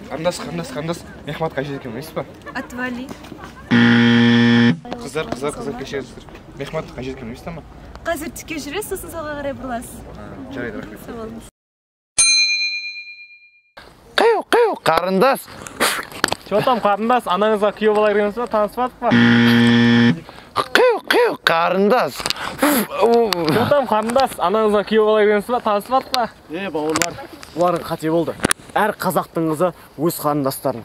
Қарындас, қарындас, қарындас, Мехмат қай жерде екенін білесіз ба? Отвали. Қыздар, қыздар, қыздар, кешіріңіздер. Мехмат қай жерде екенін білесіздер ма? Қазір тіке жүресіз, сосын солға қарай бұрыласыз. Жарайды, рахмет. Сау болыңыз. Қиу, қиу, қарындас. Че там, қарындас, анаңызға күйеу бала келген ба, таныспадық па? Қиу, қиу, қарындас. Че там, қарындас, анаңызға күйеу бала келген ба, таныспадық па? Е, бауырлар, бұларың қате болды. Әр қазақтың қызы өз қарындастарын.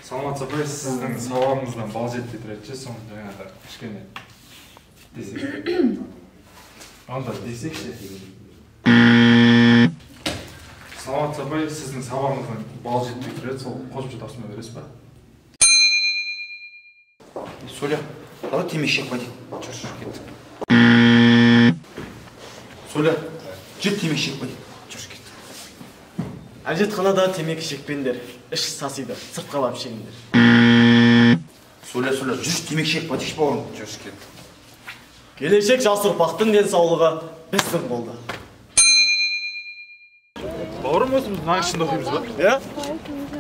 Саламатсыз апай, сіздің сабағыңыздан бал жетпей тұрады ше, соны жаңағы кішкене десек. Онда десекші. Саламатсыз апай, сіздің сабағыңыздан бал жетпей тұрады, сол қосымша тапсырма бересіз ба? Соля, давай темекі шекпа дейді. Жүр, жүр, кеттік. Соля, жүр темекі шекпа дейді. Жүр, кеттік. Әжетханада темекі шекпеңдер, іш сасиды, сыртқа барып шегіңдер. Соля, Соля, жүр темекі шекпа дейші бауырым. Жүр, кеттік. Келешек жас ұрпақтың денсаулығы біздің қолда. Бауырым, осы біз мынаның ішінде оқимыз ба? Иә.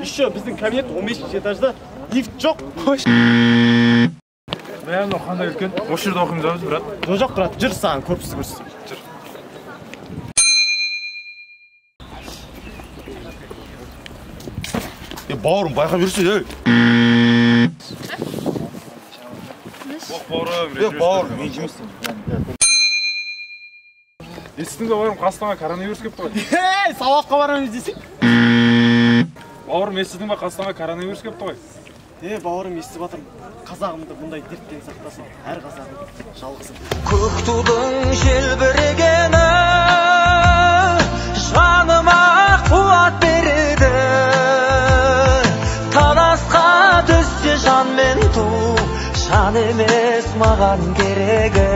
Еще біздің кабинет 15 этажда, лифт жоқ. Мә, мынау қандай үлкен. Осы жерде оқимыз ба біз, брат? Жоқ, жоқ, брат, жүр саған корпусты көрсетейін. Жүр. Е, бауырым, байқап жүрсің, ей. Ох, бауырым, Е, бауырым, мен жемеспін. Естідің бе, бауырым, Қазақстанға коронавирус келіпті ғой. Ей, сабаққа барамыз десең. Бауырым, естідің бе, Қазақстанға коронавирус келіпті ғой. Е, бауырым, естіп жатырмын. Қазағымды бұндай дерттен сақтасын, әр қазағым жалғызым. Көк тудың желбірегені жаныма қуат береді. Таласқа түссе жан мен ту, жан емес маған керегі.